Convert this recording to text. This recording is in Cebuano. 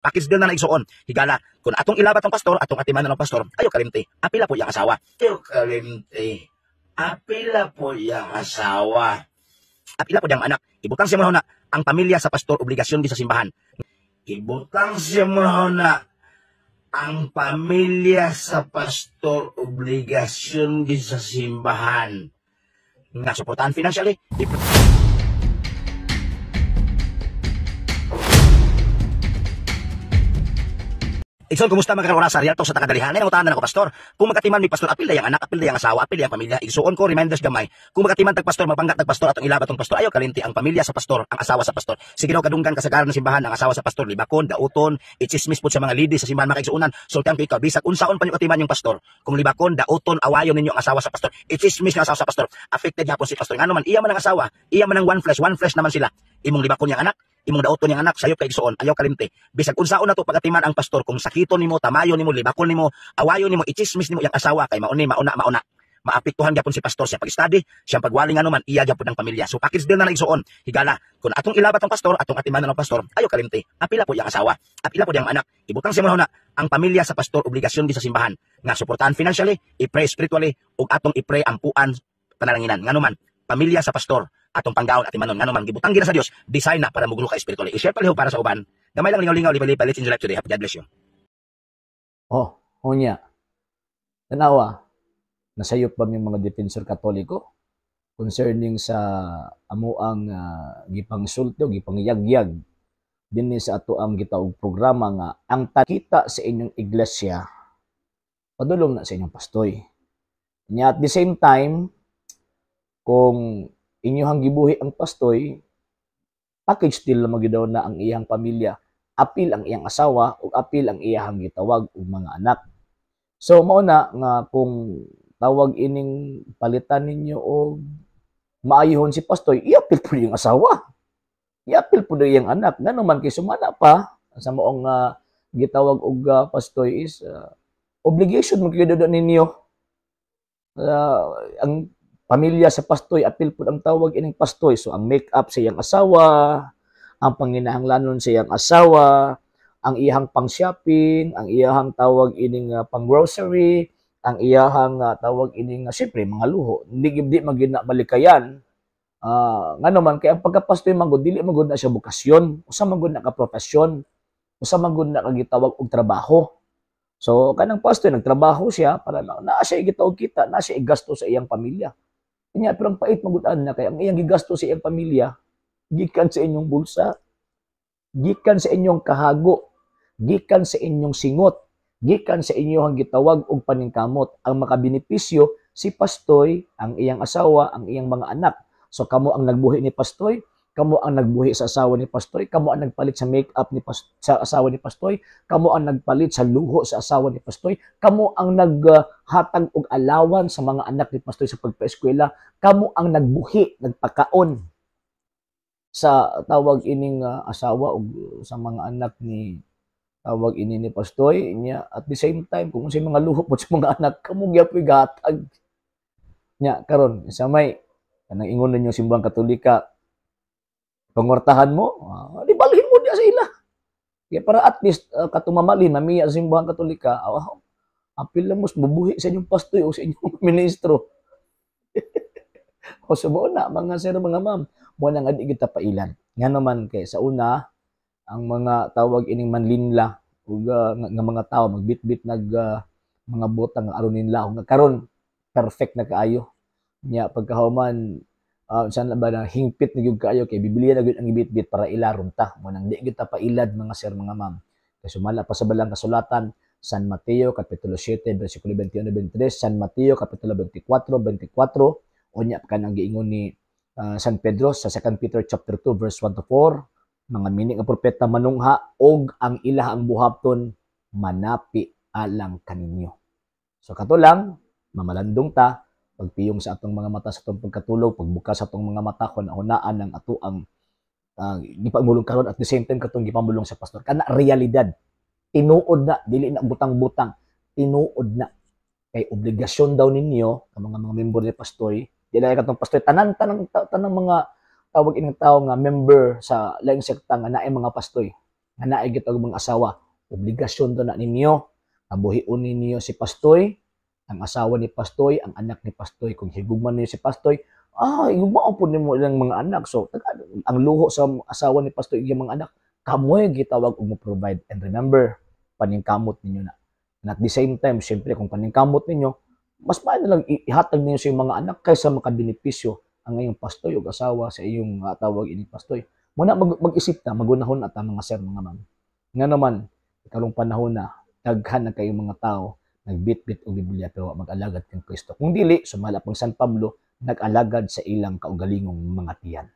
Package deal na na, igsuon. Higala, kung atong ilabat ang pastor, atong atiman ng pastor, ayo kalimti, apila po iyang asawa. Ayo kalimti, apila po iyang asawa. Apila po diyang anak. Ibutang siya mo na ang pamilya sa pastor obligasyon di sa simbahan. Ibutang siya mo na ang pamilya sa pastor obligasyon di sa simbahan. Nga suportahan financially. Igsoon, kumusta mga karora sa Real Talk sa takadalihan? Ay, nangutahan na ako, pastor. Kung magkatiman mi pastor, apil yang anak, apil yang asawa, apil yang pamilya. Igsuon ko, reminders gamay. Kung magkatiman tag pastor, mabanggat tag pastor, atong ilabat tong pastor, ayaw kalinti ang pamilya sa pastor, ang asawa sa pastor. Sige daw kadunggan kasagaran ng simbahan, ang asawa sa pastor, libakon, dauton, itsismis po sa mga lidi sa simbahan, mga igsuonan. Sultian ko ikaw, bisag unsaon pa niyo katiman yung pastor. Kung libakon, dauton, awayon ninyo ang asawa sa pastor, itsismis ng asawa sa pastor, affected yapon si pastor. Ngano man, iya man ang asawa, iya man ang one flesh naman sila. Imong libakon yang anak, imong dauton yang anak, sayop kay igsuon, ayaw kalimti. Bisag unsaon na to pagatiman ang pastor, kung sakiton nimo, tamayon nimo, libakon nimo, awayon nimo, itsismis nimo yang asawa, kay mauni, mauna, mauna. Maapektuhan gyapon si pastor siya pag-study, siya pagwali nga naman, iya gyapon ang pamilya. So package deal na na, igsuon. Higala, kung atong ilabat ang pastor, atong atiman ng pastor, ayaw kalimti, apila po iyang asawa, apila po iyang anak. Ibutang siya na ang pamilya sa pastor obligasyon di sa simbahan. Nga suportahan financially, i-pray spiritually, ug atong i-pray ampuan panalanginan. Ngano man, pamilya sa pastor, atong panggaon at imanon, ngano man gibutang gina sa Dios, design na para mugro ka spiritually. I-share palihog para sa uban. Gamay lang, lingaw-lingaw, lipa-lipa, let's enjoy life today. God bless you. Oh, unya. Tanawa, nasayop ba yung mga defensor Katoliko concerning sa amuang gipangsulti o gipangyagyag dinhi sa ato ang gitawag programa nga ang kita sa inyong iglesia padulong na sa inyong pastoy. Nya at the same time, kung inyong gibuhi ang pastoy, package deal na gyud na ang iyang pamilya, apil ang iyang asawa ug apil ang iyang gitawag og mga anak. So mao na nga kung tawag ining palitan ninyo og maayuhon si pastoy, iapil po yung asawa. Iapil po iyang anak. Ngano man kay sumana pa sa maong gitawag og pastoy is obligation mo gyud ninyo. Ang pamilya sa pastoy, apil po ang tawag ining pastoy. So ang make-up sa iyang asawa, ang panginahanglanon sa iyang asawa, ang iyang pang-shopping, ang iyang tawag ining pang-grocery, ang iyahang tawag ining syempre mga luho. Hindi di man gyud na malikayan. Ngano man kay ang pagkapastoy man gud dili man gud na siya bokasyon, usa man gud na ka profesyon, usa man gud na ka gitawag og trabaho. So kanang pastoy nagtrabaho siya para na naa siya gitawag kita, naa siya igasto sa iyang pamilya. Nya pero ang pait man gud na kay ang iyang gigasto sa iyang pamilya gikan sa inyong bulsa, gikan sa inyong kahago, gikan sa inyong singot, gikan sa inyong gitawag og paningkamot. Ang makabenepisyo si pastoy, ang iyang asawa, ang iyang mga anak. So kamo ang nagbuhi ni pastoy, kamo ang nagbuhi sa asawa ni pastoy, kamo ang nagpalit sa make-up ni sa asawa ni pastoy, kamo ang nagpalit sa luho sa asawa ni pastoy, kamo ang naghatag og alawan sa mga anak ni pastoy sa pagpaeskwela, kamo ang nagbuhi, nagpakaon sa tawag ining asawa og sa mga anak ni tawag ini ni pastoy. Nya at the same time, kung unsay mga luho po sa mga anak, kamo gyapoy gahatag. Nya karon sa may kanang ingon ninyo Simbahang Katolika, pangortahan mo, di balhin mo diya sa ila. Kaya para at least katumamalhin, mamiya sa Simbahang Katolika, apil lang mo bubuhi sa inyong pastoy o sa inyong ministro. O so na, mga sir, mga ma'am, mo na nga di kita pailan. Nga naman kay sa una, ang mga tawag ining manlinla ug nga mga tao magbitbit nag mga butang nga aron nila nga karon perfect na kaayo. Nya pagkahuman saan ba na hingpit na gyud kaayo kay bibilihan na gyud ang ibitbit para ilaron ta. Mo nang di gyud ta pailad, mga sir, mga ma'am. Kay sumala pa sa balang kasulatan, San Mateo kapitulo 7 bersikulo 21 23, San Mateo kapitulo 24 24, unya kanang giingon ni San Pedro sa 2 Peter chapter 2 verse 1 to 4, mga mini nga propeta manungha og ang ilaha ang buhaton manapi alang kaninyo. So kato lang, mamalandong ta, pagpiyong sa atong mga mata sa atong pagkatulog, pagbukas sa atong mga mata, hunahunaan ang ato ang gipamulong karon at the same time katong gipamulong sa pastor. Kana realidad, tinuod na, dili na butang-butang, tinuod na. Kay obligasyon daw ninyo, ang mga member ni pastoy, di lang katong pastoy, tanan tanang tanang mga tawag ining tao nga member sa laing sekta nga naay mga pastoy. Nga naay gitawag mga asawa, obligasyon to na ninyo. Kabuhion ninyo si Pastoy, ang asawa ni Pastoy, ang anak ni Pastoy. Kung higugma ninyo si Pastoy, higugmaon po nimo ilang mga anak. So, ang luho sa asawa ni Pastoy iyang mga anak, kamoy gitawag og mo provide. And remember, paningkamot ninyo na. And at the same time, syempre, kung paningkamot ninyo, mas maayo na lang ihatag ninyo sa iyong mga anak kaysa makabenepisyo ang iyong pastoy o asawa sa iyong tawag ini pastoy. Muna mag-isip ta, magunahon at mga sir, mga ma'am. Nga naman, karong panahon na, daghan na kayong mga tao nagbitbit og Biblia pero wa mag-alagad kang Kristo. Kung dili, sumala pang San Pablo, nag-alagad sa ilang kaugalingong mga tiyan.